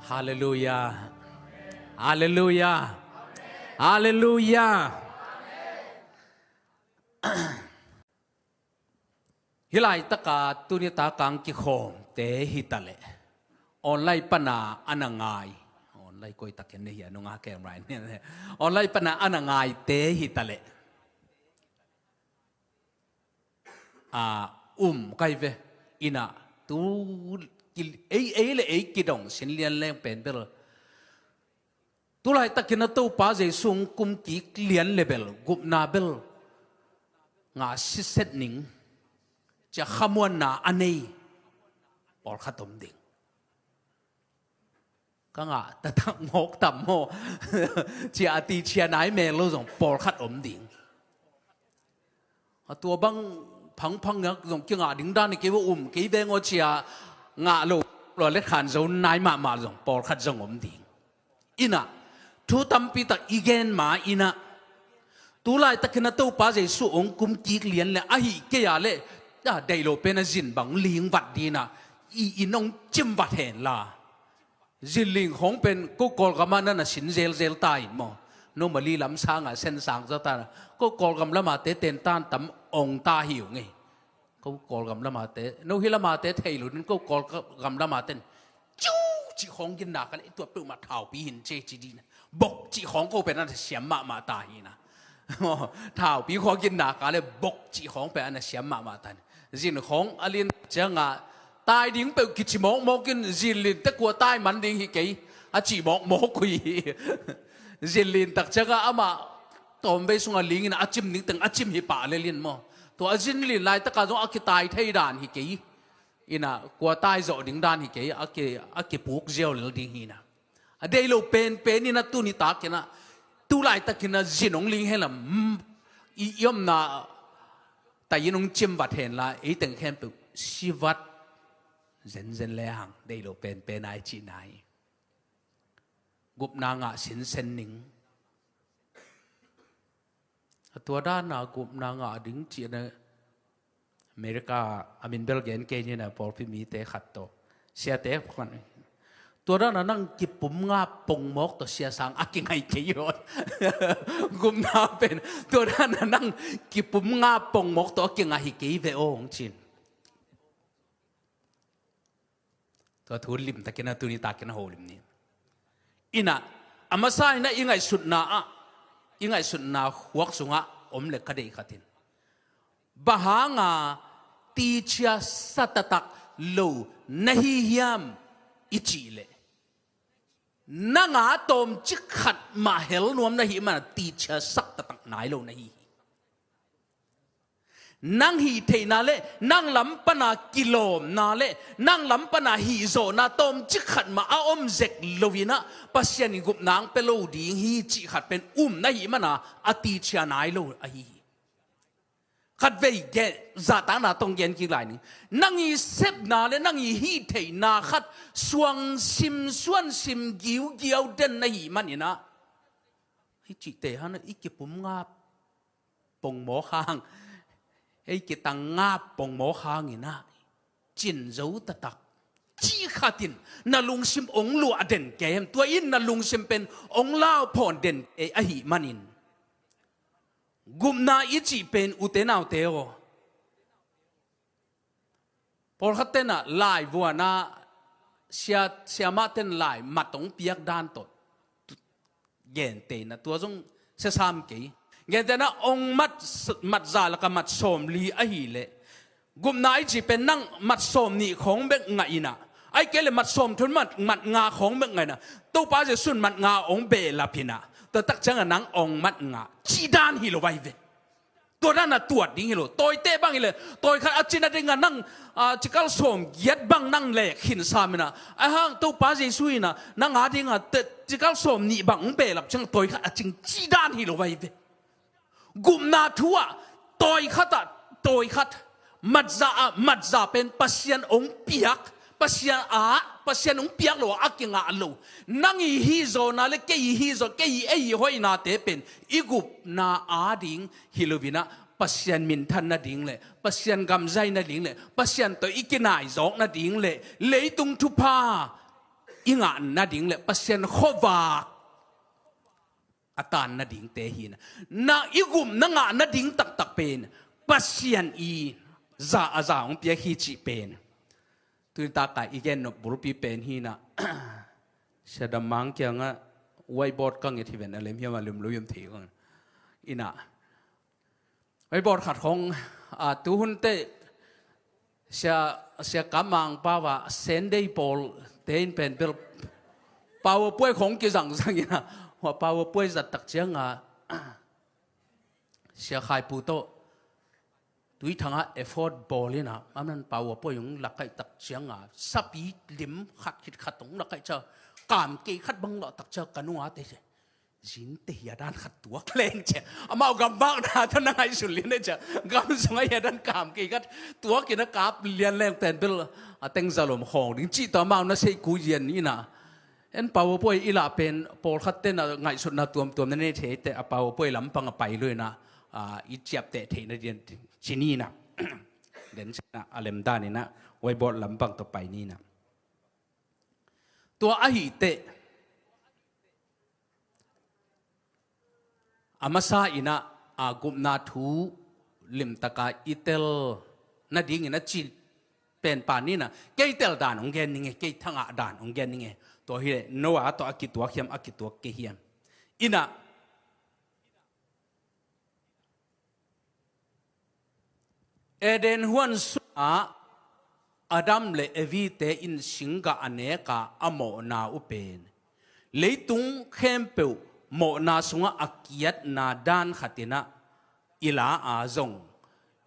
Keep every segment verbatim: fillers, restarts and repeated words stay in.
Halleluia. Halleluia. Halleluia. Hih laitaka tuni taka ang kikhawmte hi taleh online pana a na ngai, online koi takin na hia nunga kemrai online pana a na ngaite hi taleh, a, um kai ve. Ina tu ki-, ei, ei le ei kidong sin lian leng pen bel, tu laitakin a Topa Jesu hong kum kik lian le bel gupna bel ngah siset ning, cia khamuanna a nei pawlkhat om ding. Ka ngah taktak mawk tam maw? Cia a ti cia nai mel lo zong pawlkhat om ding. A tua bang phangphang ngak zong kingah ding dan hi kei va, um kei veng aw cia ngah lo, lo let khan zo nai mahmah zong pawlkhat zong om ding. Ina thu tampi tak i gen ma ina, tu laitakin a Topa Jesu hong kum kik lian le ahi kei a le, a, deih lo pen a zin bang ling vat dina i, i nong cim vat hen la. Zinling khawng pen ko Kawlgam ah na na sin zelzel ta in maw? Nomali lam sangah sen sang zaw ta na, ko Kawlgam lamate ten tan tam ong ta hi uh ngei. Ko Kawlgam lamate, no hi lamate thei lo din ko Kawlgam lamate in ciu cih khawng ginna ka le i tuat peuhmah thaupi hin ce ci dina. Bok cih khawng ko pen a na siam mahmah ta hi na. Thaupi khawng ginna ka le bok cih khawng pen a na siam mahmah ta hi. Zin khawng a lin ciangah tai ding peuh kici mawkmawk in, zinlin te kua tai man ding hi kei a cih mawkmawk uh hi. Zinlin tak ciangah amah tawmvei sungah ling in a cim ding teng a cim hi pah lel in maw? Tua a zinlin laitaka zong a kitai thei dan hi kei. Ina kua tai zawh ding dan hi kei, a ki, a kipuk ziau lel ding hi na. A deih lo penpen ina tuni takin a, tu laitakin a zin hong ling hen la, mm, i, i omna tai in hong cim vat hen la, ei teng khempeuh si vat zenzen le hang, deih lo penpen ai cihna hi. Gupna ngah sinsen ning. A tua dana gupna ngah ding cihna America a min bel gen kei nina pawlpi mite khat tawh siate khat. Tua dana nang kipum nga pongmawk tawh sia sang a kingai kei rawt. Gupna pen tua dana nang kipum nga pongmawk tawh a kingai hi kei ve aw hong cin. Tua thu limtakin a tuni takin a holim ni. Ina a masa ina i ngaihsutna ah, i ngaihsutna huak sungah om le ka deih khatin, bang hanga ticia sa taktak lo na hi hiam i cih leh, nanga tawmcik khat mah hel nuam na hi mana ticia sak taktak nai lo na hi hi. Nang hih theihna le nang lam pana kilawmna le nang lam pana hihzawhna tawmcik khat mah a om zek loinah Pasian in gupna ang pia lo ding hi cih khat pen um na hih mana a ticia nai lo ahi hi. Khatvei gen zahtakna tong gen kik lai ning. Nang i sepna le nang i hih theihna khat suangsim suansim giugiau den na hih maninah i cihte hana i kipum ngap pongmawk hang, ei kitang ngap pongmawk hanginah cin zo taktak cih khatin na lungsim ong luah den kei hem? Tua in na lungsim pen ong lauphawn den kei ahi manin gupna i cih pen ute naute aw. Pawlkhat tenah laivuana sia, siamah ten lai mat ong piak dan tawh genteina tua zong siasam kei. Genteina ong mat, mat za laka mat sawmli ahileh gupna i cih pen nang mat sawmnih khawng bek ngah inah, ai kei le mat sawmthum mat, mat nga khawng bek ngah inah, Topa Jesu in mat nga ong behlap inah, tua tak ciangah nang ong mat nga cih dan hi lo vai ve. Tua dan a tuat ding hi lo. Tawite bang hi le tawi khat a cin a dingah nang, a, cikal sawm giat bang nang lek khin sam inah, a hang Topa Jesu inah nang a dingah te, cikal sawm nih bang ong behlap ciang tawi khat a cing cih dan hi lo vai ve. Gupna thu ah tawi khat ah tawi khat, mat za ah mat za pen Pasian ong piak, Pasian a, Pasian ong piak lo a kingah lo. Nang i hihzawhna le kei i hihzawh, kei i ei i hoihnate pen i gupna a ding hi loinah Pasian minthan nading le Pasian gamzai nading le Pasian tawh i kinaizawk nading le leitung thupha i ngah nading le Pasian khuavak a tan nadingte hi na. Na i gupna ngah nading taktak pen Pasian i za a za hong piak hi cih pen tuni takai i gen nop bulpi pen hi na. Sia Dam Mang kiangah whiteboard ka nget hi ven, a lem hiam a lem lo hiam thei kong. Ina whiteboard khat khong, a, tuhun te Sia, Sia Kam Mang Pau a Sunday pawl te in pen bel PowerPoint khong kizangzang ina, hua PowerPoint zat tak cianga Sia Khai Pu tawh Tuithang ah effort bawl ina, a man PowerPoint hong lakaih tak cianga sapi lim khat khit khat hong lakaih cia, kam kei khat bang lawh tak cia ka nunga te sia, zinte hi a dan khat tuak leng cia, amau gamvakna tawh na ngaihsun lian e cia, gam sungah hi a dan kam kei khat tuak ina kap lian leng pen bel a teng zalom khawng ding cih tawh amau na sei ku zian ina. En PowerPoint i lah pen pawlkhat ten a ngaihsutna tuamtuam na nei thei te, a PowerPoint lampang a pai lo ina, a, i ciapteh theihna dian ci ni ina. Den cina a lem dan ina whiteboard lampang tawh pai ni ina. Tua ahi teh a masa ina, a, gupna thu limtaka i tel nadingin a ci pen pan ina, kei tel dan hong gen ning e, kei thangah dan hong gen ning e. Tua hi le Noah tawh a kituak hiam, a kituak kei hiam? Ina Eden huan sungah Adam le Evi te in singgah a neka a mawhna uh pen leitung khempeuh mawhna sungah a kiatna dan khat ina i la a zong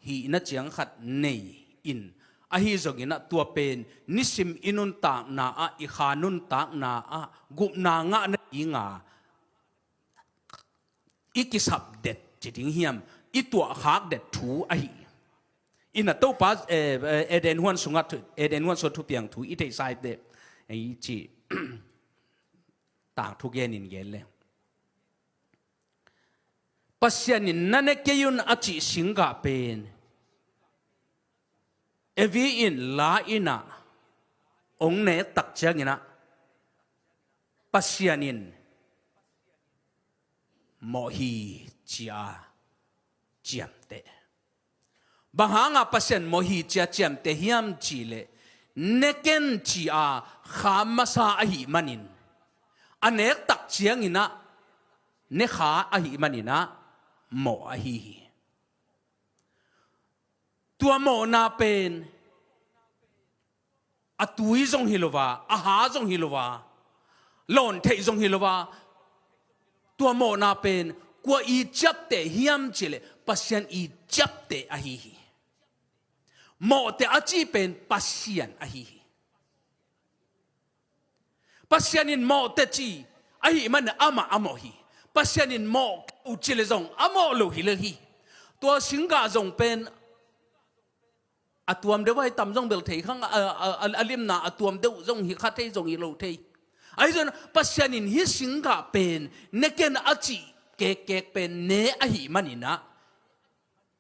hihna ciang khat nei in, ahi zong ina tua pen nisim i nuntakna ah, i kha nuntakna ah gupna ngah nadinga i kisap det ci ding hiam, i tuahkhak det thu ahi. Ina Topa, eh, eh, Eden huan sungah thu, Eden huan sungah thupiang thu i theihsa hi teh, eh, i ci tangthu genin gen le. Pasian in na ne kei un a cih singgah pen Evi in la ina hong nek tak ciang ina Pasian in mawh hi cia ciamteh. Bang hanga Pasian mawh hi cia ciamteh hiam cih leh, ne ken cia kha masa ahih manin, a nek tak ciang ina ne kha ahih man ina mawh ahi hi. Tua mawhna pen a tui zong hi lo a, a ha zong hi lo a, lawn theih zong hi lo a, tua mawhna pen kua i ciapteh hiam cih leh Pasian i ciapteh ahi hi. Mawhte a cih pen Pasian ahi hi. Pasian in mawhte ci ahih man amah a mawh hi. Pasian in mawh kei uh ci leh zong a mawh lo hi lel hi. Tua singgah zong pen a tuam deuh a hi tam zong bel thei khang, a, a, a, a limna a tuam deuh zong hi kha thei, zong hi lo thei. Ahi zong Pasian in hih singgah pen ne ken a cih kekkek pen ne ahih man ina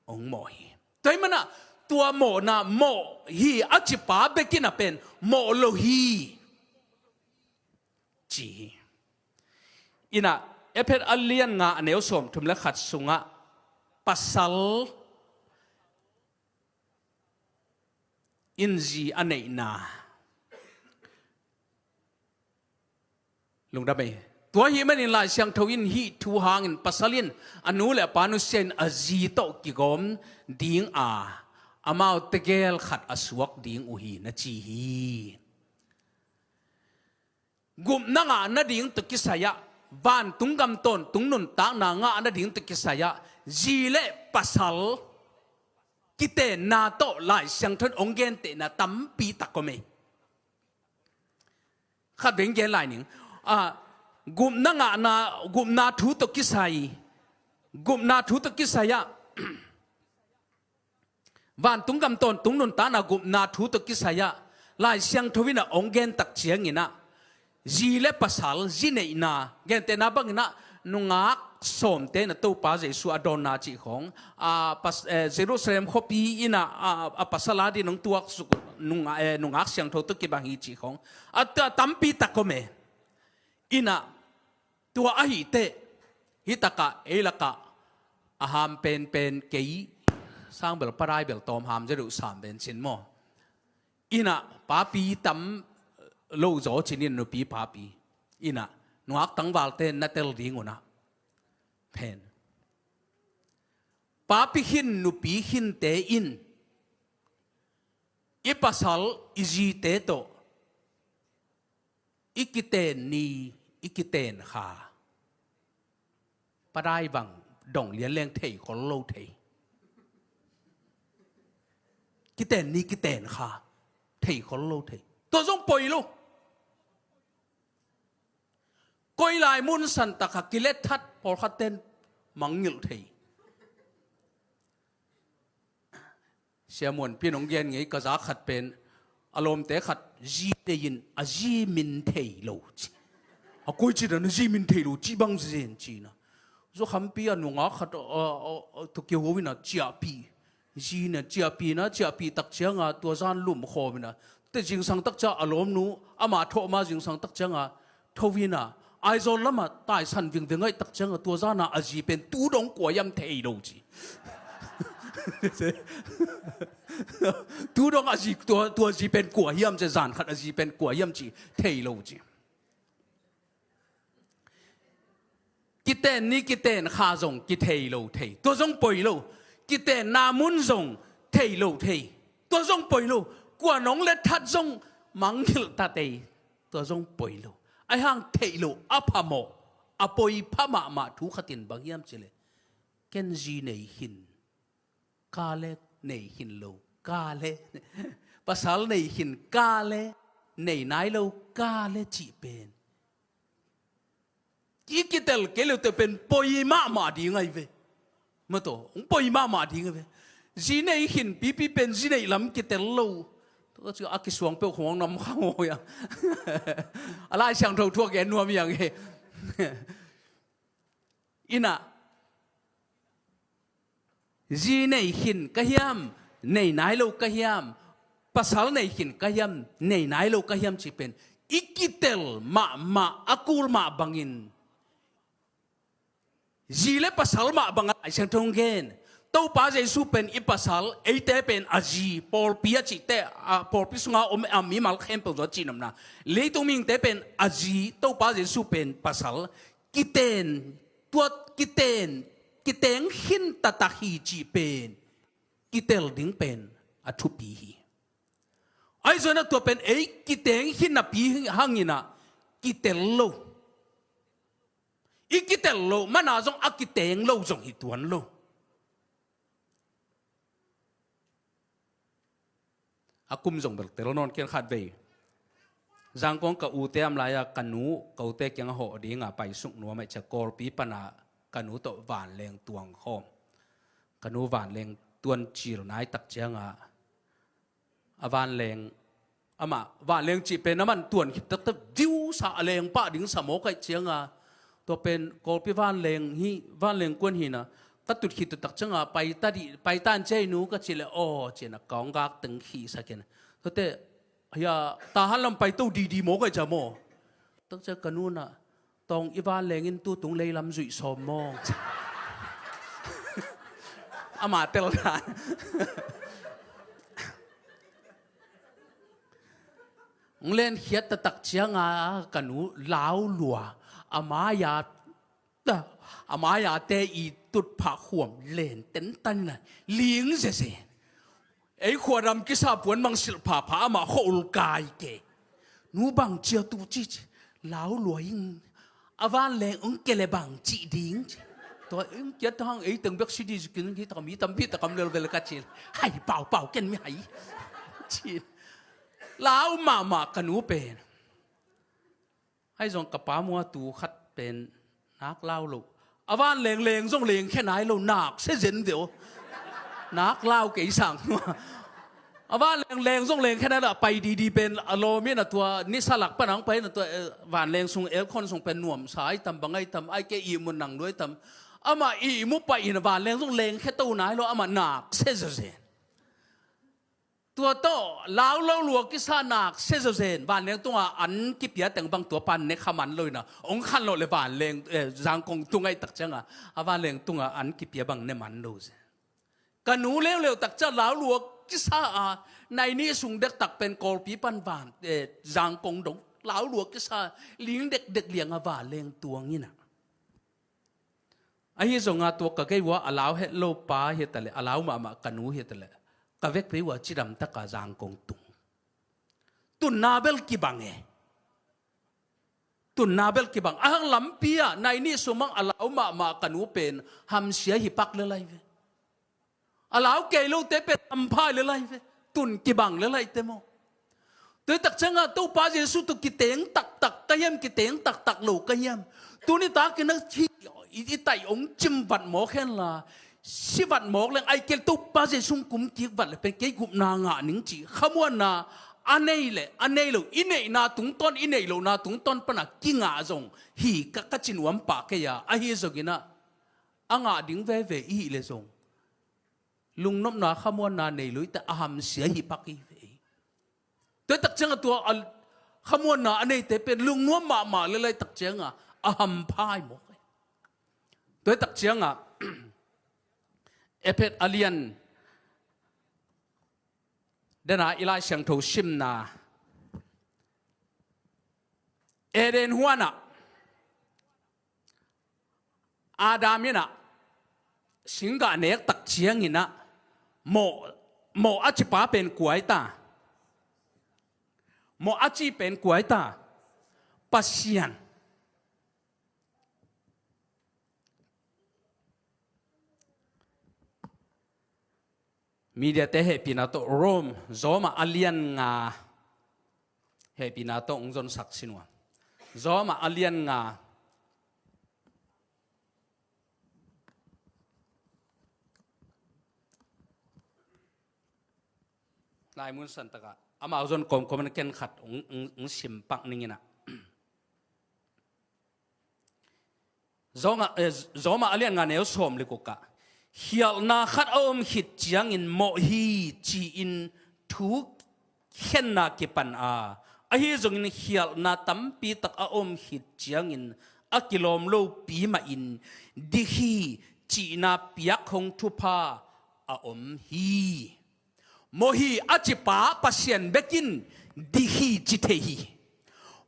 hong mawh hi. Tua ahih man ah tua mawhna mawh hi a cipa bek ina pen mawh lo hi ci hi. Ina Efesa a lian nga a neu sawmthum le khat sungah pasal in zi a neihna lungdam ei. Tua ahih manin Lai Siangtho in hih thu hangin pasal in a nu le a pa nusia in a zi tawh kigawm ding a, amau tegel khat a suak ding uh hi na ci hi. Gupna ngah nading tawh kisai-ah, vantung gam tawntung nuntakna ngah nading tawh kisai-ah zi le pasal kitenna tawh Lai Siangtho in hong gentehna tampi tak om ei. Khat vei gen lai ning. Ah, gupna ngahna, gupna thu tawh kisai, gupna thu tawh kisai-ah, vantung gam tawntung nuntakna gupna thu tawh kisai-ah Lai Siangtho in a hong gen tak ciangin ah, zi le pasal, zi neihna, gentehna bangin ah, nungak sawmte in a Topa Jesuh a dawnna cih khawng, a pas-, eh, Jerusalem khuapi in ah, a, a pasal a dingin hong tuaksuk uh, nungak, eh, nungak siangtho tawh kibang hi cih khong a, a tampi tak om e. Inah tua ahih teh hih takah ei lakah a ham penpen kei sang bel, padai bel tawm ham zaw deuh sam pen cin maw. Inah papi tam lo zaw cin in, nupi papi. Inah nungak tangvalte na tel ding unah pen papi khin nupi khinte in i pasal i zite tawh i kiten ni, i kiten kha, padai bang dong lian leng thei khol lo thei. Kiten ni, kiten kha, thei khol lo thei. Tua zong poi lo. Koi lai mun san takah kilet that, pawlkhat ten mangngilh thei. Sia Muan Pin hong gen ngei, ka za khat pen a lawmte khat zi nei in a zi min thei lo ci. A koi ci dan a zi min thei lo ci bang zen ci na. Zu khampi a nungak khat, a, a, a, tua kiho in a ciahpih. Zi na ciahpih na, ciahpih tak cianga tua zan lum khawm in a, te zingsang tak cia a lawmnu ama thawh ma zingsang tak cianga tho in a, Aizawl lamah taisan vingveng aih tak cianga tua zana a zi pen tu dong kua hiam thei lo ci. Tu dong a zi, tua, tua zi pen kua hiam ci, zan khat a zi pen kua hiam ci thei lo ci. Kiten ni kiten kha zong kithei lo thei, tua zong poi lo. Kitenna mun zong thei lo thei, tua zong poi lo. Kua nong let that zong mangngilh ta thei, tua zong poi lo. Ahi hang theih loh a phamawh, a poi pha mahmah thu khatin bang hiam cileh, ken zi nei khin ka le, nei khin lo ka le, pasal nei khin ka le, nei nai lo ka le cih pen i kitel kei lo teh pen poi mahmah ding ahi ve. Mataw, hong poi mahmah ding ahi ve. Zi nei khin pipi pen zi neih lam kitel lo. Tua ci a kisuang peuh khong nam kha ngawi a. A Lai Siangtho thu a gen nuam hi ang e. Inah zi nei khin ka hiam, nei nai lo ka hiam, pasal nei khin ka hiam, nei nai lo ka hiam cih pen i kitel mahmah a kul mah bangin, zi le pasal mah bangin Lai Siangtho hong gen. Topa Jesu pen i pasal, eite pen a zi, pawlpi a cihte, a pawlpi sunga om a mimal khempeuh zaw a cihnopna. Leitung mihingte pen a zi, Topa Jesu pen pasal, kiten, tua kiten, kiteng khin taktak hi cih pen kitel ding pen a thupi hi. Ahi zongin a tua pen ei kiteng khin napi hangin ah kitel lo. I kitel lo mana zong a kiteng lo zong hi tuan lo. A kum zong bel tel nawn ken khat vei. Zangkong ka ute am lai-a ka nu, ka ute kiangah hawh dingah paisuk nuam ahih ciang Kawlpi pana ka nu tawh vanleng tuang khawm. Ka nu vanleng tuan cil nai tak ciangah a vanleng, amah vanleng cih pen a man tuan khit taktak viusa a leng pah ding sa mawk ahih cianga, tua pen Kawlpi vanleng hi, vanleng kuan hina, ka tut khit taktak cianga, pai ta dih, pai tan ciai nu ka cih leh, aw, ci-in a kawng gak teng khihsak in. Tuate, hia, tahan lam pai to didi mawk ahih ciang maw. Tak ciang ka nu na, tawng i vanleng in tutung leilam zuih sawm maw. Amah tel dan. Hong lenkhiat taktak cianga ka nu lau lua. A mai-a, a mai-a te i tutphah khuam len tentan na ling zeze. Ei khuadam kisa puan mangsilh phapha amah khua ul kai ke. Nu bang cia tu ci ci. Lau lua ing. A vanleng ung kele bang ci ding ci. Tua ung kia tang ei teng bek si di zikin hi tak mi tampi tak am lel vel ka cil. Hai pau pau ken mi hai. Ci. Lau mahmah ka nu pen. Ahi zong ka pa mua tu khat pen nak lau lo. A vanleng leng zong lengkhia nai lo, nak sia zen ve aw. Nak lau kei sang. A vanleng leng zong lengkhia nai lo, a pai didi pen a lawm in a tua nisa lak pan ang pai in a tua, eh, vanleng sung aircon sung pen nuamsa ai tam bang ai tam ai ke ihmu nang nuai tam. Amah ihmu pai in a vanleng zong lengkhia to nai lo, amah nak sia zen. Tua tawh lau lo lua kisa nak sia zawzen, vanleng tunga an kipia teng bang tua pan ne kha man lo ina, hong khan lo le vanleng, eh, Zangkong tung ahih tak cianga a vanleng tunga an kipia bang ne man lo zen. Ka nu leuleu tak ciang lau lua kisa a, nai nih sung dektak pen Kawlpi pan van, eh, Zangkong dong lau lua kisa, ling dekdek lianga vanleng tuang ina. Ahi zonga tua ka gei ua a lau het lo pa hi ta leh, a lau mahmah ka nu hi ta leh, ka vekpi ua cidam taka Zangkong tung. Tunna bel kibang e. Tunna bel kibang. A hang lampi ah nai nih sumang a lau mahmah ka nu pen hamsia hi pak le lai ve. A lau kei lote pen hampha le lai ve. Tun kibang le lai te maw. Tua tak cianga Topa Jesu tawh kiteng taktak ka hiam, kiteng taktak lo ka hiam? Tuni takin a hi i, i taih hong cim vat mawk hen la, si vat mawk leng ai kei Topa Jesu kum kik vat le pen kei gupna ngah ning ci khamuanna a nei le a nei lo, i neihna tungtawn, i neih lohna tungtawn pana kingah zong hi ka, ka ci nuam pah kei a, ahi zongin ah a ngah ding veve i hih le zong lungnopna khamuanna nei lo i ta a hamsia hi pak i ve. Tua tak cianga tua a khamuanna a neite pen lungnuam mahmah le lai tak cianga a hampha hi mawk e. Tua tak cianga Efesa a lian dena i Lai Siangtho simna, Eden huanah Adam inah singgah nek tak cianginah mawh, mawh a cipa pen kua i ta? Mawh a ci pen kua i ta? Pasian. Mediate hehpihna tawh Rome, Zawma a lian nga hehpihna tawh hong zonsak sin ua. Zawma a lian nga. Laimun santakah amau zon kawmkawm an ken khat hong, hong, hong simpak ninginah. Zawma, eh, Zawma a lian nga neu sawm le gukah, khialhna khat a om khit ciangin mawh hi ci-in thu khenna kipan a, ahi zongin khialhna tampi tak a om khit ciangin a kilawm lopi mahin dik hi cihna piak hong thupha a om hi. Mawh hi a cipa Pasian bekin dik hi ci thei hi.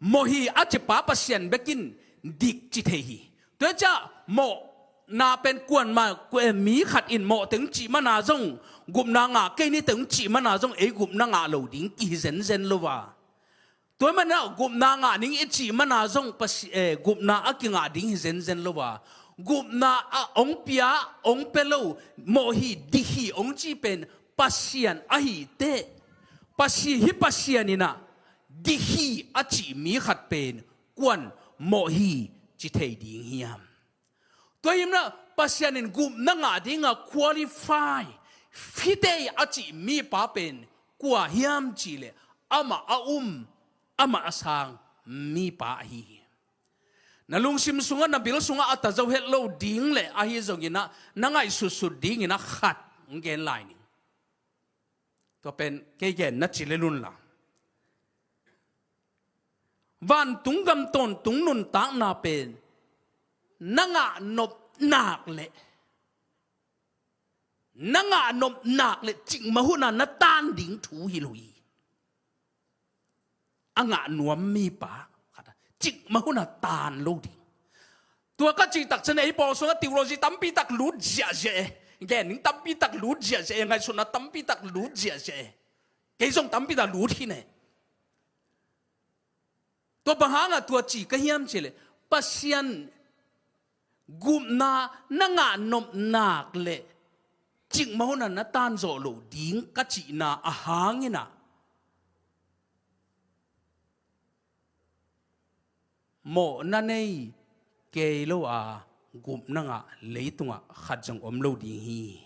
Mawh hi a cipa Pasian bekin dik ci thei hi. Tua ciah mawhna pen kuanmah, eh, mi khat in mawh teng cih mana zong gupna ngah kei ni teng cih mana zong ei gupna ngah lo ding kihi zenzen lo a. Tua manah gupna ngah ning i cih mana zong Pasi-, eh, gupna a kingah ding hi zenzen lo a. Gupna a hong pia, hong pia lo, mawh hi, dik hi, hong ci pen Pasian ahi teh. Pasi-, hi Pasian inah dik hi a cih mi khat pen kuan mawh hi ci thei ding hiam? Tua hi mah Pasian in gupna ngah dinga qualify, fitei a cih mipa pen kua hiam cihleh amah a um, amah a sang mipa ahi hi. Na lungsim sungah, na bil sungah a ta zo het lo ding le ahi zonginah na ngaihsutsut dinginah khat hong gen lai ning. Tua pen kei genna ci le lunla. Vantung gam tawntung nuntakna pen na ngah nop nak le, na ngah nop nak le cikmah huna na tan ding thu hi lo hi. A ngah nuam mipa khat a, cikmah huna tan lo ding. Tua ka cih tak ciang ei pawl sungah theology tampi tak lut ziahziah e. Gen ding tampi tak lut ziahziah e. Ngaihsutna tampi tak lut ziahziah e. Kei zong tampi tak lut hi ne. Tua bang hangah tua ci ka hiam cihleh, Pasian gupna na ngah nop nak le cikmah huna na tan zawh loh ding ka cihna a hanginah mawhna nei kei lo a gupna ngah leitungah khat zong om lo ding hi.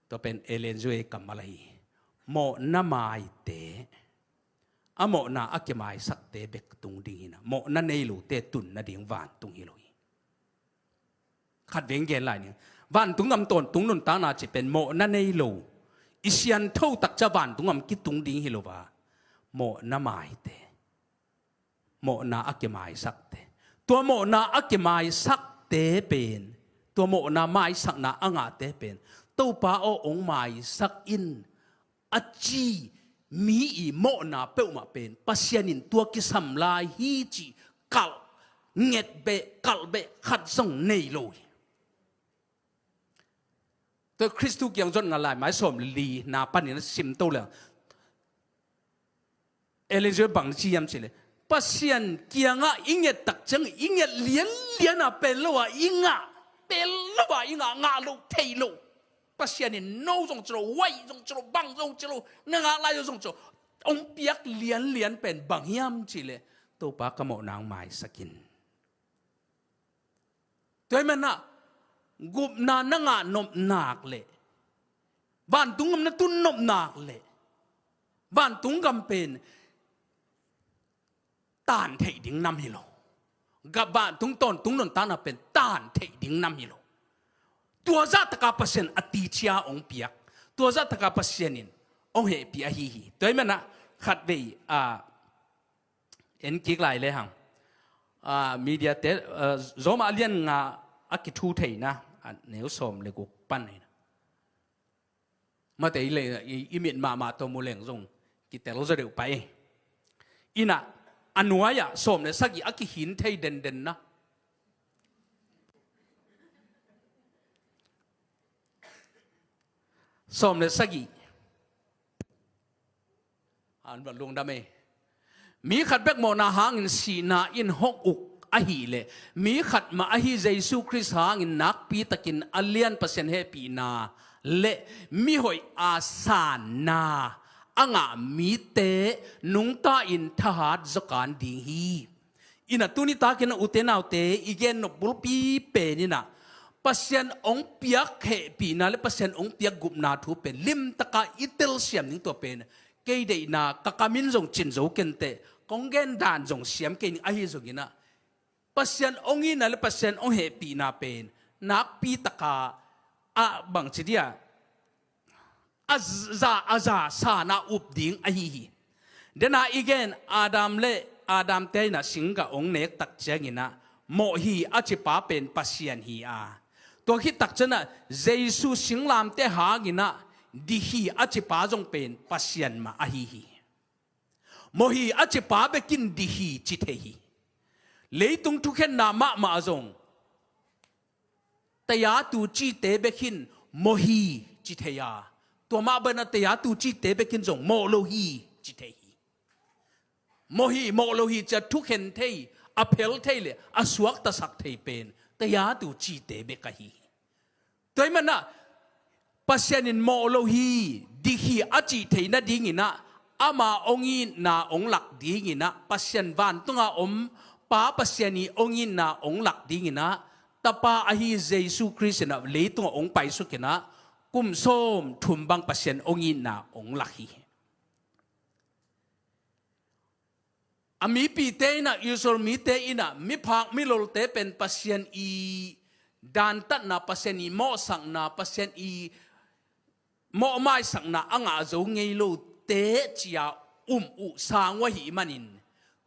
Tua pen Ellen White kammal ahi. Mawhna maite, a mawhna a kimaisakte bek tung ding hinah, mawhna nei lote tun nading vantung hi lo hi. Khat veng gen lai ning. Vantung gam tawntung nuntakna cih pen mawhna nei lo, i siangtho tak ciang vantung gam kitung ding hi lo a, mawhna maite, mawhna a kimaisakte, tua mawhna a kimaisakte pen, tua mawhna maisakna a ngahte pen, Topa aw, hong maisak in, a ci mi i mawhna peuhmah pen Pasian in tua kisam lai hi cih kalh nget beh, kalh beh khat zong nei lo hi. Tua Khristu kiang zong ngal lai, mai sawm li na panin a sim to le, Ellen G. White bang ci hiam cih leh, Pasian kiangah i nget tak ciang, i nget lianlian a pel lo a i ngah, pel lo a i ngah, ngah lo thei lo. Pasian in no zong ci lo, huai zong ci lo, bang zong ci lo, na ngah lai zong ci lo, hong piak lianlian pen bang hiam cih leh, Topa, ka mawhna hong maisak in. Tua ahih manin ah, gupna na ngah nop nak leh, vantung gam na tun nop nak leh, vantung gam pen tan theih ding nam hi lo. Gam vantung tawntung nuntakna pen tan theih ding nam hi lo. Tua zah taka Pasian a ticia hong piak, tua zah taka Pasian in hong hehpih ahi hi. Tua ahih manin ah, khatvei, a, en kik lai lehang, a, media te, a, Roma a lian nga a kithu theihna, a neu sawm le guk pan hi na. Mate i le i, i mit mahmah tawh mu leng zong kitel zaw deuh pai. Inah, a nuai-ah sawm le sagih a kihin thei denden na. Sawm le sagih. An va lungdam ei. Mi khat bek mawhna hangin sihna in hong uk ahih leh, mi khat mah ahi Jesu Khrist hangin nakpi takin a lian Pasian hehpihna le mihoih a sanna a ngah mite nungta-in thahat zaw kan ding hi. Inah tuni takin a ute naute i gen nop bulpi pen inah, Pasian hong piak hehpihna le Pasian hong piak gupna thu pen limtaka i telsiam ding tua pen kei deihna ka kamin zong cin zo kenteh, kong gen dan zong siam kei ning ahi zongin ah, Pasian hong itna le Pasian hong hehpihna pen nakpi taka a bangci dia a za, a za sanna up ding ahi hi. Dena i gen Adam le Adam te inah singgah hong nek tak ciangin ah, mawh hi a cipa pen Pasian hi a, tua khit tak ciangin ah Jesu singlamteh hangin ah dih hi a cipa zong pen Pasian mah ahi hi. Mawh hi a cipa bekin dih hi ci thei hi. Leitung thukhenna mahmah zong tayatu cite bekin mawh hi ci thei a, tua mah bangin ah tayatu cite bekin zong mawh lo hi ci thei hi. Mawh hi, mawh lo hi ci a thukhen thei, a phel thei le a suaktasak thei pen tayatu cite bek ahi hi. Tua ahih manin ah, Pasian in mawh lo hi, dih hi a cih theih nadingin ah, ama hong itna hong lak dingin ah, Pasian vantunga om Pa Pasian i hong itna hong lak dingin ah, Tapa ahi Jesu Khrist in ah leitungah hong paisukin ah, kum sawm thum bang Pasian hong itna hong lak hi. A mipite inah, Israel mite inah, miphak milolte pen Pasian i dantatna, Pasian i mawhsakna, Pasian i mawhmaisakna a ngah zo ngei lote ci-a um uh sang uh ahih manin,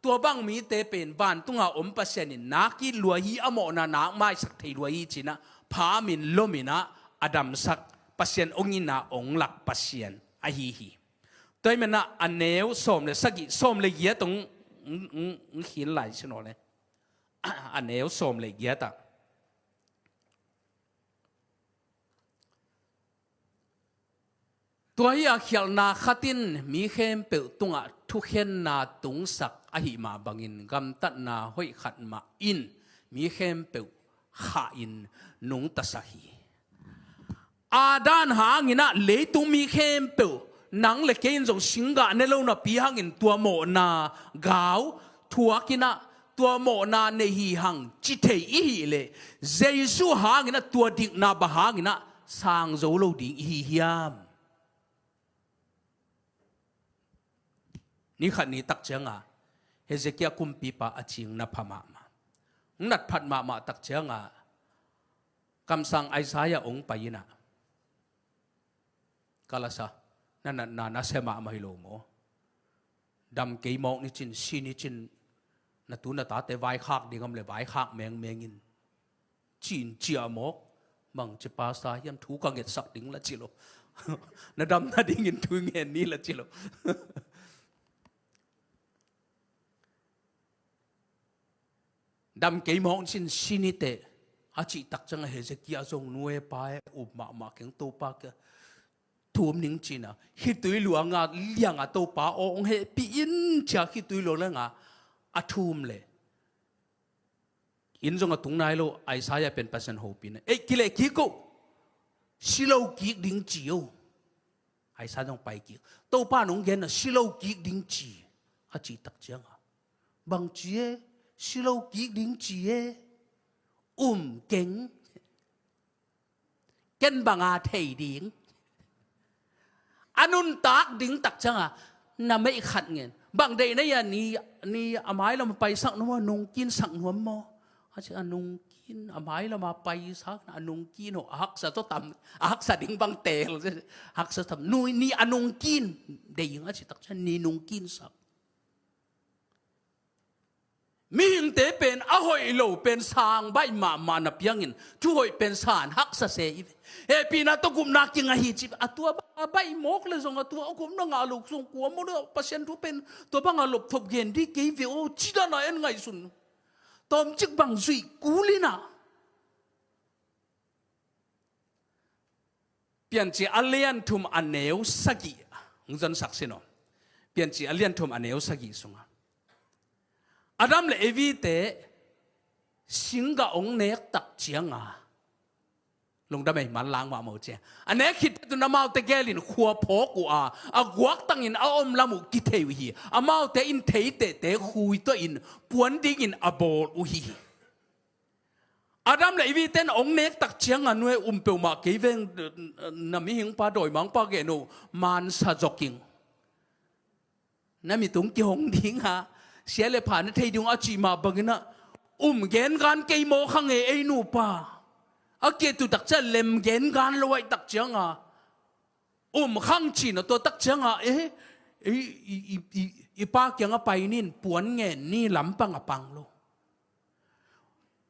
tua bang mite pen vantunga om Pasian in nak it lua hi, a mawhna nak maisak thei lua hi ci-in ah phamin lomin ah a damsak Pasian hong itna hong lak Pasian ahi hi. Tua ahih manin ah a neu sawm le sagih, sawm le giat hong, hong, hong, hong khin lai sin aw le. A neu sawm le giat ah, tua hi a, khialhna khat in mi khempeuh tungah thukhenna tungsak ahih mah bangin gamtatna hoih khat mah in mi khempeuh khahin nungtasak hi. Adam hangin ah leitung mi khempeuh, nang le kei in zong singgah ne lo napi hangin tua mawhna gau thuakin ah tua mawhna nei hi hang ci thei i hih leh, Jesu hangin ah tua dikna bang hangin ah sang zo lo ding i hi hiam? Ni khat ni tak ciangah Hezekiah kumpipa a cing na pha mahmah. Hong nat phat mahmah tak ciangah kamsang Isaiah hong pai in ah, ka la sa, Na natna nasia mahmah hi lo maw? Dam kei mawk ni cin, si ni cin, na tu na tate vaikhak ding om le vaikhak mengmeng in. Cin cia mawk, bangci pasta hiam, thu ka ngetsak ding la ci lo. Na dam nadingin thu ngen ni la ci lo. Dam kei mawk cin si ni teh, a cih tak ciangah Hezekiah zong nu e pa e up mahmah keng, Topa kia thum ning cina, khitui luanga lianga Topa aw hong hehpih in cia khitui luanga a thum le. Inn zong a tung nai lo, Isaiah pen Pasian hopihna. Ei, kileh kik o. Si lo kik ding ci o. Isaiah zong pai kik. Topa nong genna si lo kik ding ci. A cih tak cianga, bangci e, si lo kik ding ci e. Um keng. Ken banga thei ding. A nuntak ding tak cianga, na meih khat ngen. Bang deih na ia ni, ni a mailam a paisak nuam maw, nungkinsak nuam maw? A ci a nungkin, a mailam a paisak, a nungkin ho, a haksa tawh tam, a haksa ding bang teel, haksa tam, nu, ni a nungkin, deih ing a ci tak cianga, ni nungkinsak. Mihingte pen a hoih lo pen sang baih mahmah na piangin, thu hoih pen san haksa se i ve. Hehpihna tawh gupna kinga hi ci, a tua bang a baih mawk le zong a tua a gupna ngah lo zong kua maw le, Pasian thu pen tua bang a lopthop gen dih kei ve aw, ci dan a en ngaihsun. Tawmcik bang zuih kul in a. Piancil a lian thum a neu sagih hong zonsak sin aw. Piancil a lian thum a neu sagih sungah Adam le Evi te singgah hong nek tak cianga, lungdam ei, manlang mahmah uh cia. A nek khit teh tun amaute gelin khua phawk uh a, a guaktangin a om lam uh kithei uh hi. Amaute in theitehte khui tuahin puan dingin a bawl uh hi. Adam le Evi ten hong nek tak cianga, nu e, um peuhmah kei veng, na mihingpa dawimangpa gen uh, mansa zoking. Na mitung kihong dinga sia le pha na thei ding uh a cih mah bangin a, um gengan kei maw khang e ei nupa. A kiatu tak ciang lem gengan lo aih tak cianga, um khang cin a tua tak cianga, e, i, i, i, i, i pa kianga pai nin puan ngen ni lampang a pang lo.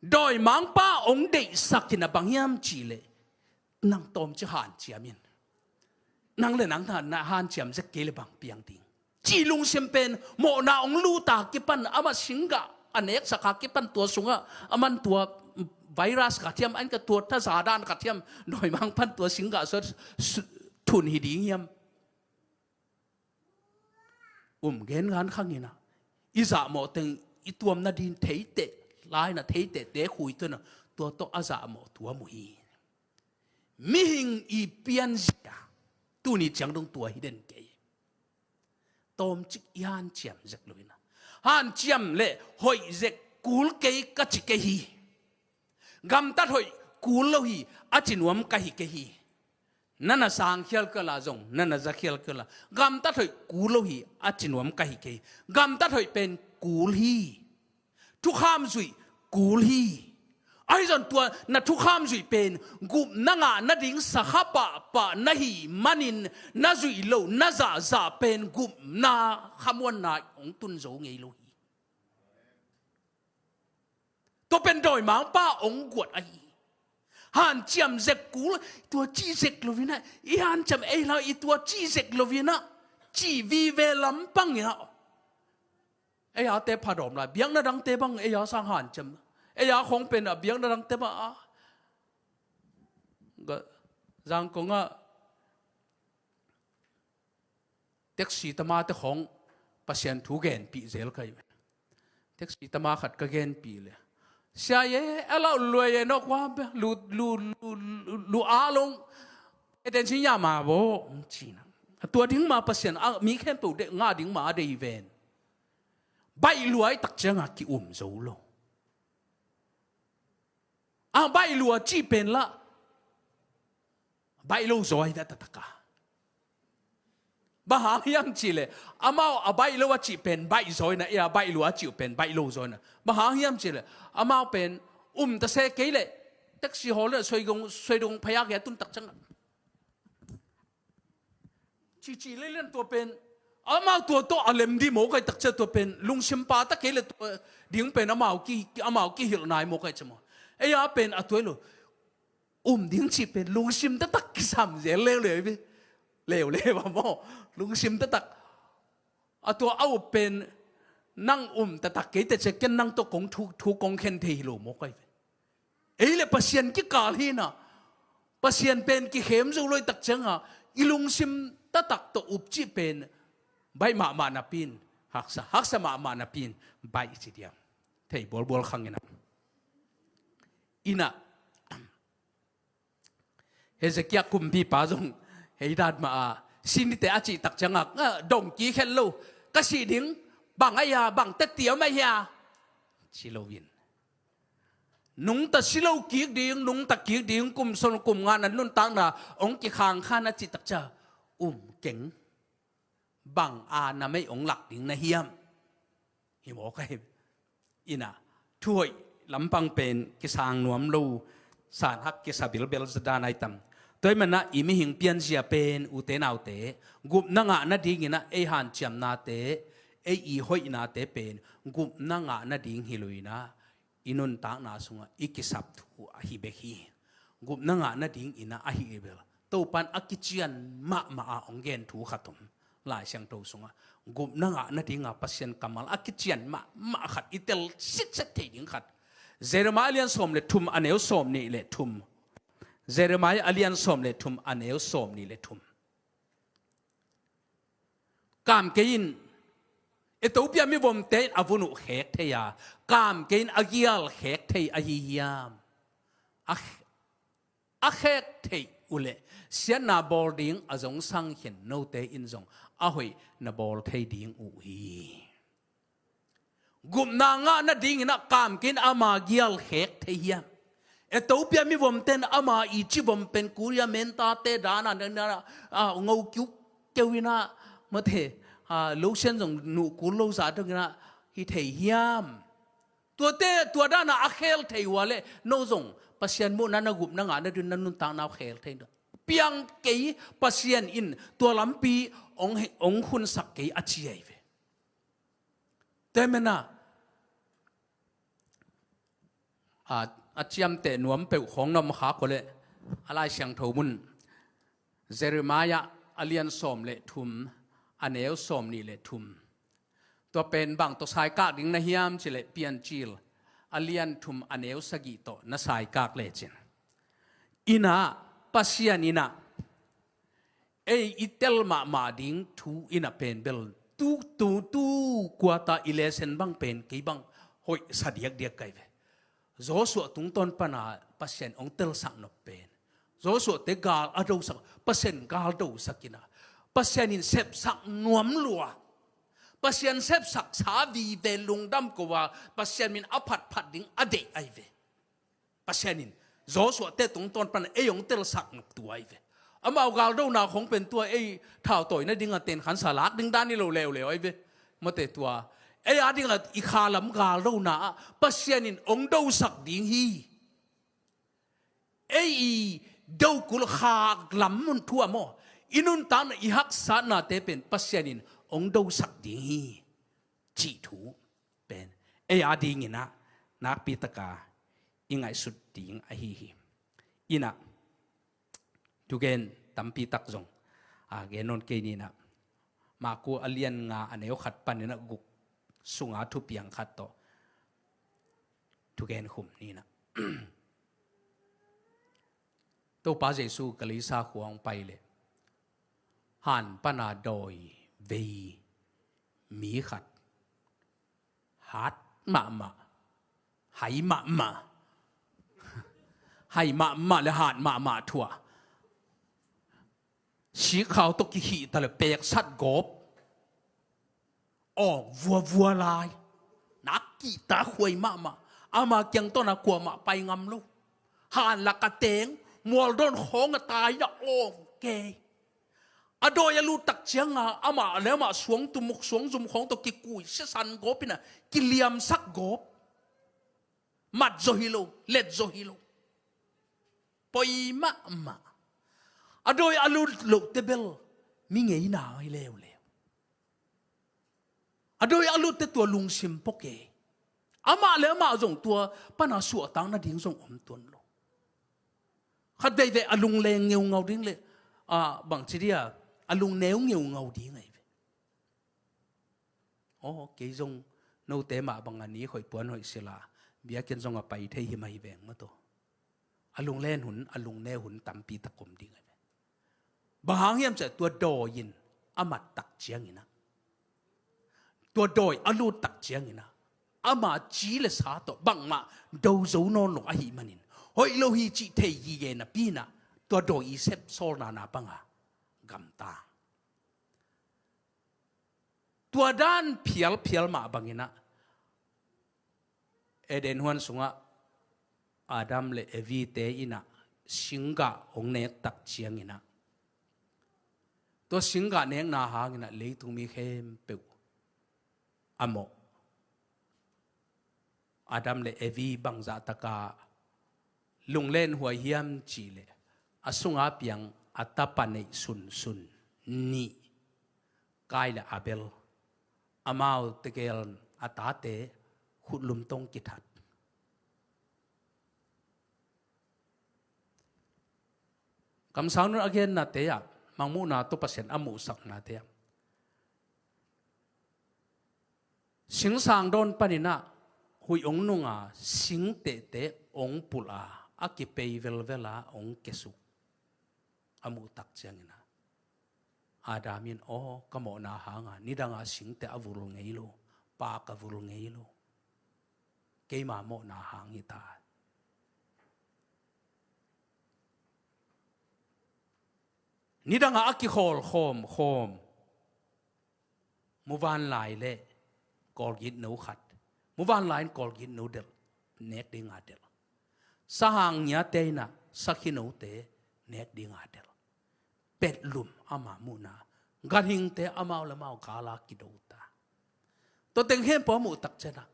Dawimangpa hong deihsak in a bang hiam cihleh, nang tawmci hanciam in. Nang le nang na hanciam zek kei le bang piang ding. Cih lungsim pen mawhna hong luta kipan, ama singgah a neksak a kipan tua sungah aman tua virus khat hiam, an ka tua thazadan khat hiam, dawimangpan tua singgah suat thun hi ding hiam. Um gengan khangin a, i zahmawh teng i tuam nading theiteh, laina theitehte khui tuahin a, tua tawh a zahmawh tuam uh hi. Mihing i pianzia tuni ciang dong tua hi den kei. Tawmcik i hanciam zek lo in a, hanciam le hoih zek kul kei ka ci kei hi. Gamtat hoih kul lo hi, a ci nuam ka hi kei hi. Na na sang khial khial a zong, na na za khial khial a, gamtat hoih kul lo hi, a ci nuam ka hi kei hi. Gamtat hoih pen kul hi. Thukham zuih kul hi. Ahi zong tua na thukham zuih pen gupna ngah nading sakha pahpah na hih manin, na zuih loh na zahzah pen gupna khamuanna hong tun zo ngei lo hi. Tua pen dawimangpa hong guat ahi. Hanciam zek kul, tua cih zek lo in a, i hanciam ei lau i tua cih zek lo in a, cih vive lampang in a. Ei a te phadawm lai, biakna dangte bang ei a sang hanciam. Ei a khong pen a biakna dangte bang a, Zangkong ah taxi tamate khawng Pasian thu genpih zel ka hi ve. Taxi tama khat ka genpih le, "Sia ye, a lau luai ye, nok wa be, lu, lu, lu, lu, lu a long, e den sin ya ma bo," ci na. A tua ding ma Pasian, a mi khempeuh de, ngah ding ma a dei ven. Baih luai tak cianga ki-um zo lo. A baih lua cih pen lah baih lo zaw hi ve taktak a. Bang hang hiam cih leh, amau a baih lo a cih pen baih zaw hi na, ei a baih lua a cih pen baih lo zaw hi na. Bang hang hiam cih leh, amau pen um ta se kei leh, taxi hawl leh Suaidong, Suaidong phaya kei a tun tak ciang a, Cici le lian tua pen, amau tua tawh a lem di mawk ai tak cia tua pen, lungsim pa ta kei le tua ding pen amau ki, amau kihilh nai mawk ai cia maw. Ei a pen a tuai lo. Um ding cih pen, lungsim taktak kisam zel leuleu ve. Leuleu a maw. Lungsim taktak. A tua a up pen, nang um taktak kei te cia ken nang tawh kong thu, thu kong khen thei hi lo mawk ai ve. Ei le Pasian kikal hi na, Pasian pen kikhem zo lo i tak cianga, i lungsim taktak tawh up cih pen, baih mahmah napi in, haksa, haksa mahmah napi in, baih ci diam. Thei bualbual khang ina. Ina, Hezekiah kumpipa zong, hei dat mah a, sinite a cih tak cianga, a, dong kikhen lo, ka sih ding, bang a ia, bang tetiam a hia, ci lo in. Nungta si lo kik ding, nungta kik ding, kum sawm kum nga na nuntakna hong kikhang khan a cih tak cia, um keng, bang a na mei hong lak ding na hiam? Hi mawk ai. Ina, thuhoih lampang pen kisang nuam lo, san hak kisa bilbel za dan ai tam. Tua hi mana i mihing pianzia pen, ute naute, gupna ngah nadingina ei hanciamnate, ei i hoihnate pen, gupna ngah nading hi lo ina, i nuntakna sungah i kisap thu ahi bek hi. Gupna ngah nadingina ahi bel, Topan a kician mahmah a hong gen thu khat om. Lai Siangtho sungah gupna ngah nadinga Pasian kammal a kician mahmah khat i tel sitset thei ding khat. Jeremiah a lian sawm le thum, a neu sawm nih le thum. Jeremiah a lian sawm le thum, a neu sawm nih le thum. Kam kei in, Ethiopia mivomte in a vun uh khek thei a, kam kei in a gial khek thei ahi hiam? A, a khek theih uh leh, siatna bawl ding a zong sang khin note in zong a hoih na bawl thei ding uh hi. Gupna ngah nadingin a kam kei in ama gial khek thei hiam? Ethiopia mivomte in ama i ci vom pen Korea mentate dana, a, ngo kiu keu ina, mate, a, lo sian zong nuh kul lo za dongina hi thei hiam? Tuate, tua dana a khel thei uh a leh, no zong Pasian muhna na gupna ngah nading na nuntakna uh khel thei na. Piang kei, Pasian in tua lampi hong, hong hunsak kei a ci ai ve. Tua hi mana, a, a ciamteh nuam peuh khawng na om khak uh leh, a Lai Siangtho mun, Jeremiah a lian sawm le thum, a neu sawm nih le thum. Tua pen bang tawh saikak ding na hiam cih leh Piancil a lian thum, a neu sagih tawh na saikak lecin. Ina, Pasian ina, ei i tel mahmah ding thu ina pen bel, tu, tu, tu, kuata i lesen bang pen kei bang hoih sa diakdiak kai ve. Joshua tungtawn pana Pasian hong telsak nop pen, Joshua te gal a dosak, Pasian gal dosak ina, Pasian in sepsak nuam lua, Pasian sepsak sa vive lungdam ko a, Pasian min a phatphat ding a deih ai ve. Pasian in Joshua te tungtawn pana ei hong telsak nop tua ai ve. Amau galdona khong pen tua ei thautawina dinga tenkhansa lak ding dan i lo leuleu ai ve. Mate tua, ei a dinga i khalam galdona ah Pasian in hong dosak ding hi. Ei i dokul khak lam mun thu a maw, i nuntakna i haksatnate pen Pasian in hong dosak ding hi, cih thu pen ei a dingin ah nakpi taka i ngaihsut ding ahi hi. Ina, thugen tampi tak zong a gen nawn kei ni ina, Maku a lian nga a neu khat panin a guk sunga thupiang khat tawh thugen khum ni ina. Topa Jesu Kalisa khua hong pai leh han pana dawi vei mi khat hat mahmah, hai mahmah, hai mahmah le hat mahmah thu a, sikkhau tawh kikhihta le peksat gawp, awng vuavua lai, nak kihta khuai mahmah, ama kiang tawna kuamah pai ngam lo, han laka teng, mualdawn khawng a tai na awng kei. A dawi a lut tak cianga amah le amah suangtum, suangzum khawng tawh kikui siasan gawp ina, kiliamsak gawp. Mat zaw hi lo, let zaw hi lo. Poi mahmah. A dawi a lut loh te bel Mi ngeina hi leuleu. A dawi a lutte tua lungsim pua kei. Amah le amah zong tua pana suahtak nading zong om tuan lo. Khat veivei a lungleng ngeungau ding le, a, bangci dia, a lungneu ngeungau ding ahi ve. Aw, kei zong note mah bang a ni hoih puan hoih sila, biakinn zong a pai thei hi mah hi veng maw taw. A lunglen hun, a lungneu hun tampi tak om ding ahi ve. Bang hang hiam cih leh tua dawi in a mat tak ciangin ah, tua dawi a lut tak ciangin ah, ama ci le sa tawh bangmah do zo nawn lo ahih manin, hoih lo hi cih thei gige napi-in ah, tua dawi i sep sawlna na bang a gamtang. Tua dan phialphial mah bangin ah, Eden huan sungah Adam le Evi te in ah singgah hong nek tak ciangin ah, tua singgah nekna hangin ah leitung mi khempeuh a mawh. Adam le Evi bangzah taka lunglen huai hiam cih leh, a sunga piang a tapa neih sunsun nih, Kain le Abel, amau tegel a tate khutlum tawh kithat. Kamsang nun a gennate ah, mangmuhna tawh Pasian a muhsaknate ah, singsang dawn panin ah huih hong nung a, singtehte hong pulh a, a kipei velvel a hong kiasuk a muh tak ciangin ah, Adam in, aw, ka mawhna hanga nidanga singteh a vul ngei lo, paak a vul ngei lo, keima mawhna hang hi ta. Nidanga a kikhawl khawmkhawm, muvanlai le kawlgitno khat, muvanlai in kawlgitno delh, nek dinga delh. Sahang ngiate in ah sakhinote nek dinga delh. Petlum ama muhna, ganhingte amau le amau gala kido ta. Tua teng khempeuh a muh tak ciangin ah,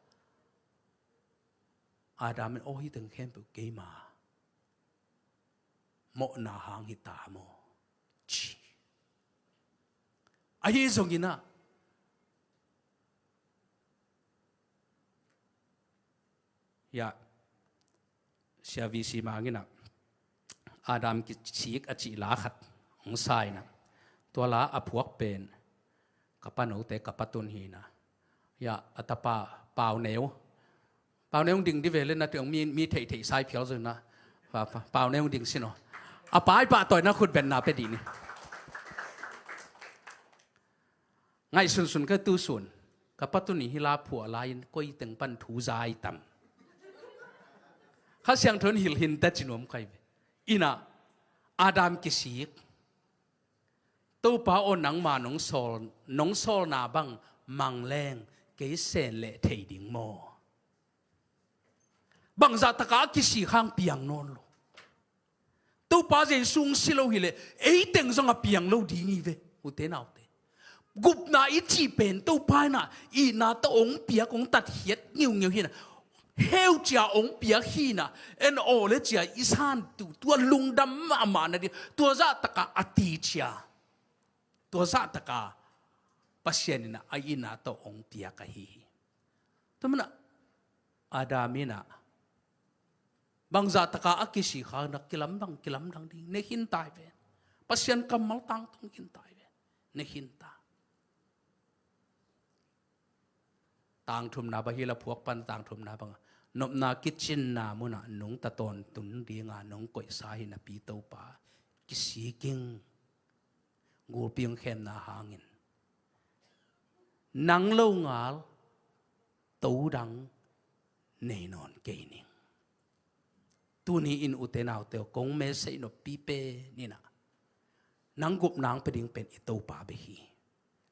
Adam in, aw, hih teng khempeuh keima mawhna hang hi ta maw, ci. Ahi zongin ah, ya, Sia V C Mang in ah Adam kisik a cih la khat hong sa in ah, tua la a phuak pen ka pa note, ka pa tun hi in ah, ya, a tapa Pau Neu, Pau Neu hong ding di ve le, na tuang mi, mi theihtheih sai phial zong na. Pa, pa, Pau Neu hong ding sin aw. A pa i pahtawi na khut benna pia dih ni. Ngaihsunsun ka tu sun, ka pa tun in hih la phuah lai-in koi teng pan thu zai tam. Kha Siangtho in hilh hi inteh ci nuam ka hi ve. In ah, Adam kisik. Topa aw, nangma nong sawl, nong sawlna bang mang leng kei sen leh thei ding maw? Bangzah taka a kisik hang piang nawn lo. Topa Jesu hong si lo hileh ei teng zong a piang lo ding hi ve, ute naute. Gupna i cih pen Topa in ah itna tawh hong piak, hong tatkhiat ngeungeu hi in ah, heu cia hong piak hi in ah, en aw le cia i san tu, tua lungdam mahmah nading, tua zah taka a ti cia, tua zah taka Pasian in ah a itna tawh hong piak ahi hi. Tua manin ah Adam in ah bangzah taka a kisik hang na kilamdang, kilamdang ding, ne khin ta hi ve. Pasian kammal tangtung khin ta hi ve. Ne khin ta. Tangthumna bang hi la phuak pan, tangthumna bang a, nopna kicinna munah nungta tawntung dinga nong koihsa hi napi Topa, kisik ing. Gulpi hong khemna hangin nang lo ngal to dang nei nawn kei ning. Tuni in ute naute aw, kong message noppi pen in ah, nang gupna hong pia ding pen i Topa bek hi.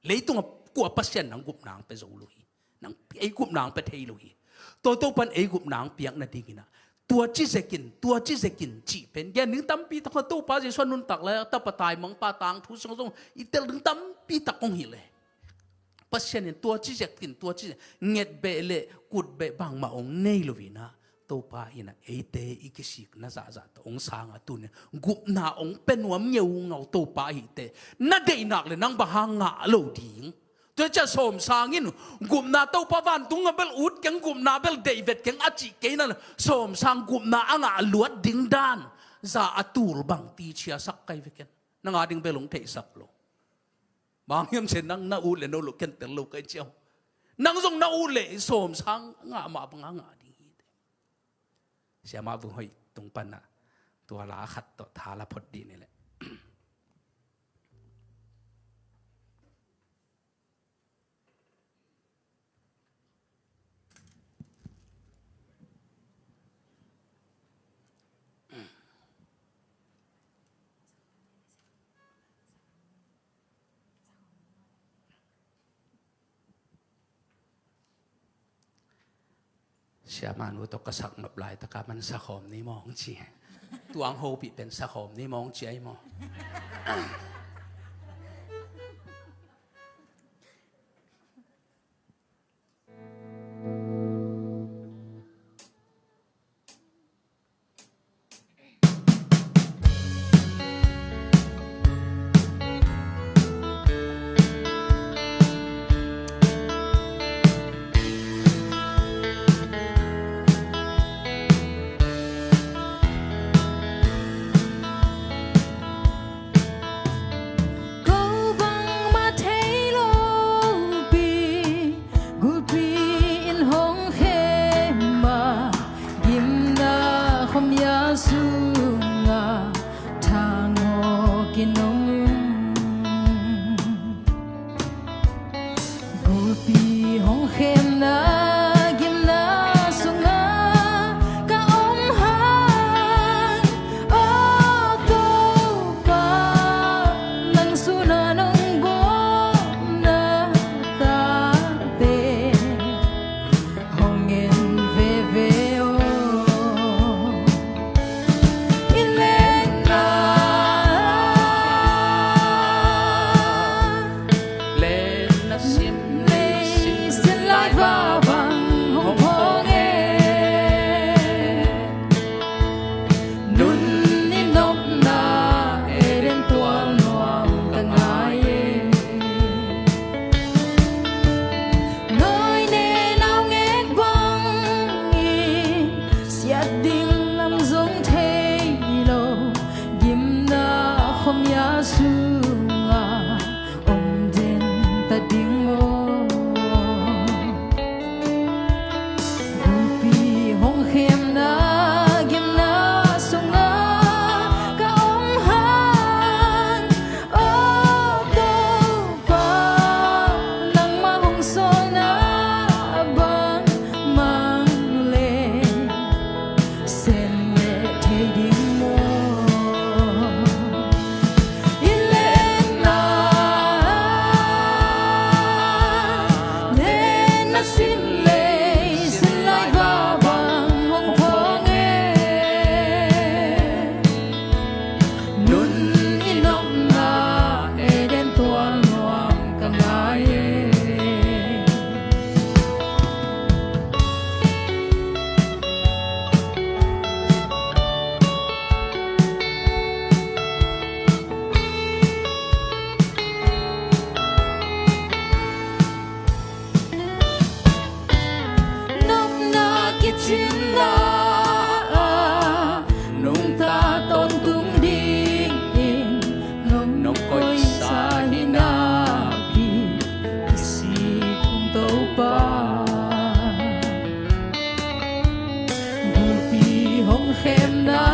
Leitungah kua Pasian nang gupna hong pia zo lo hi. Nang, ei gupna hong pia thei lo hi. Tua Topa in ei gupna hong piak nadingin ah, tua ci zek in, tua ci zek in cih pen gen ding tampi tak, Topa Jesu a nuntak le tapa taimangpa tangthu sung zong i tel ding tampi tak hong hilh e. Pasian in tua ci zek in, tua ci zek, nget beh le kut beh bangmah hong nei lo in ah, Topa in ah eite i kisikna zahzah tawh hong sang a, tuni gupna hong pia nuam ngeungau Topa ahih teh, na deihnak le nang bang hang ngah lo ding. Tua ciah sawmsang in gupna Topa vantung a bel ut keng, gupna bel deih vet keng a cih kei na le, sawmsang gupna a ngah luat ding dan za a tul bang ticiasak kai ve ken. Nang a ding bel hong theihsak lo. Bang hiam sia, nang na ut le no lo ken tel lo kai ciau. Nang zong na ut le sawmsang ngah mah bang a ngah ding hi te. Siamah Vung Hoih tung pan ah tua la khat tawh tha la phot dih ni leh. Siamah nu tawh ka sak nop laitak a man sakhawm ni maw hong ci. Tuang hopih pen sakhawm ni maw hong ci ai maw. Ko bangmah thei lo pi, gulpi in hong khem a, gimna khuamial sungah thangawk in om. Gulpi hong khemna gimna sungah ka om hang, aw Topa, nang sun a nong bawlna tate hong en veve aw. I lenna, lenna sim lei, sim lei sin lai va bang hong phawng e. Nun i nopna Eden tual nuam ka ngai e. Noi ne nau ngek bangin siat ding lam zong thei lo, gimna khuamial sungah om den ta ding maw. Gulpi hong khemna gimna sungah ka om hang, aw Topa, nangmah hong sawlna bangmah le sen le thei ding maw. I lenna, lenna sin lei, sin lai va bang hong phawng e. Nun i nopna Eden tual nuam ka ngai e. Nopna kicimna ah nungta tawntung dingin nong koihsa hi napi, i si tung Topa. Gulpi hong khemna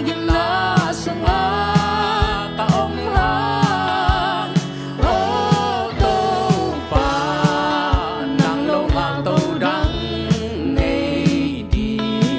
gimna sungah ka om hang, aw Topa, nang lo ngah to dang nei ding.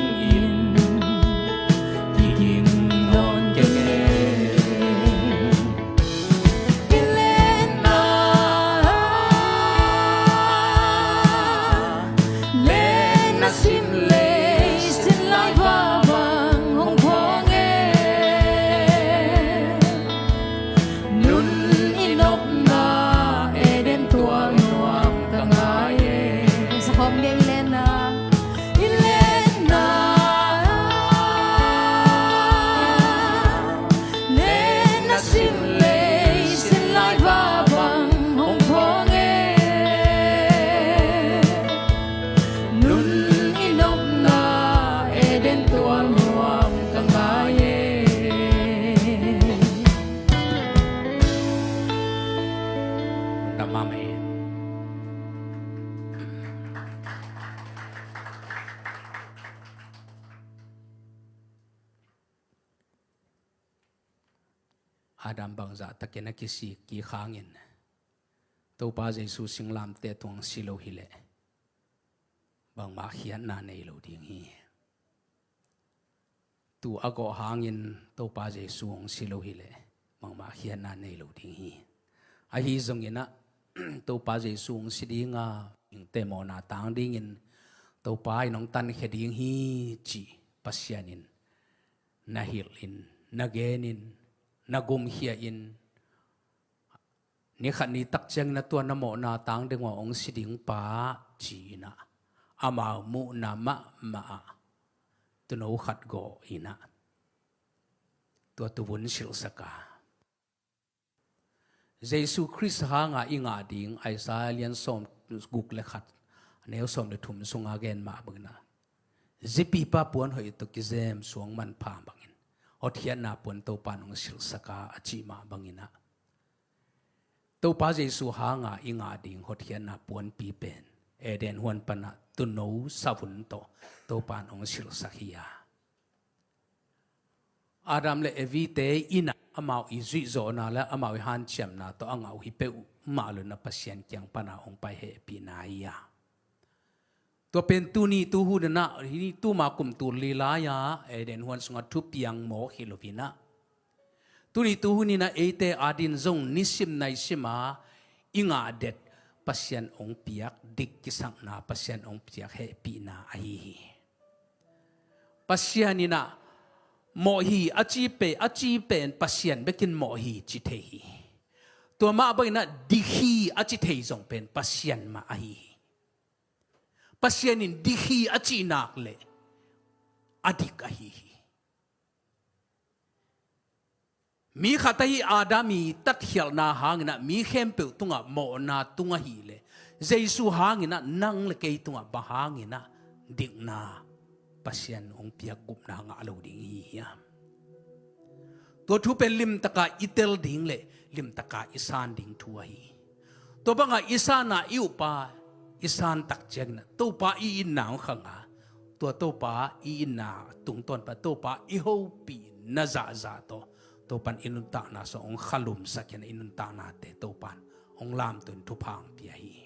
Adam bangzah takin a kisik kik hangin Topa Jesu singlamteh tungah si lo hileh bangmah khiatna nei lo ding hi. Tu a gawh hangin Topa Jesu hong si lo hileh bangmah khiatna nei lo ding hi. Ahi zongin ah Topa Jesu hong si dinga hingte mawhna tang dingin Topa in hong tankhia ding hi cih Pasian in na hilhin, na genin, na gumkhiain, ni khat ni tak ciangin a tua na mawhna tang ding uh a hong si ding pa ci-in ah amau muhna mahmah ah tuuno khat gawh in ah tua tuuvun silhsak a, Jesu Khrist hanga i ngah ding Isaiah lian sawm guk le khat, neu sawm le thum sunga gen mah bangin ah zipipa puan hoih tawh kizem suang manpha bangin hotkhiatna puan Topa in hong silhsak a, a cih mah bangin ah Topa Jesu hanga i ngah ding hotkhiatna puanpi pen Eden huan panah tuuno savun tawh Topa in hong silhsak hi a, Adam le Evite in ah amau i zuihzawhna le amau i hanciamna tawh a ngah uh hi peuhmah lo-in ah Pasian kiang pana hong pai hehpihna hi a, tua pen tuni tu hun in ah, hih tuma kum tul li lai-a Eden huan sungah thupiang mawk hi lo-in ah, tuni tu hun in ah eite adingin zong nisim naisim a i ngah det Pasian hong piak dik kisakna, Pasian hong piak hehpihna ahi hi. Pasian in ah mawh hi a ci pen, a ci pen Pasian bekin mawh hi ci thei hi. Tua mah bangin ah dik hi a ci thei zong pen Pasian mah ahi hi. Pasian in dik hi a cih nak leh a dik ahi hi. Mi khat ahi Adam i tatkhialhna hangin ah mi khempeuh tungah mawhna tung ahih leh Jesu hangin ah nang le kei tungah bang hangin ah dikna Pasian hong piak gupna ngah lo ding i hi hiam? Tua thu pen limtaka i tel ding le limtaka i san ding thu ahi hi. Tua banga i sana i upa i san tak ciangin ah Topa i itna hong khang a, tua Topa i itna tungtawn pan Topa i hopihna zahzah tawh Topa in i nuntakna sung hong khalumsak in ah i nuntaknate Topa in hong lamto in thupha hong pia hi.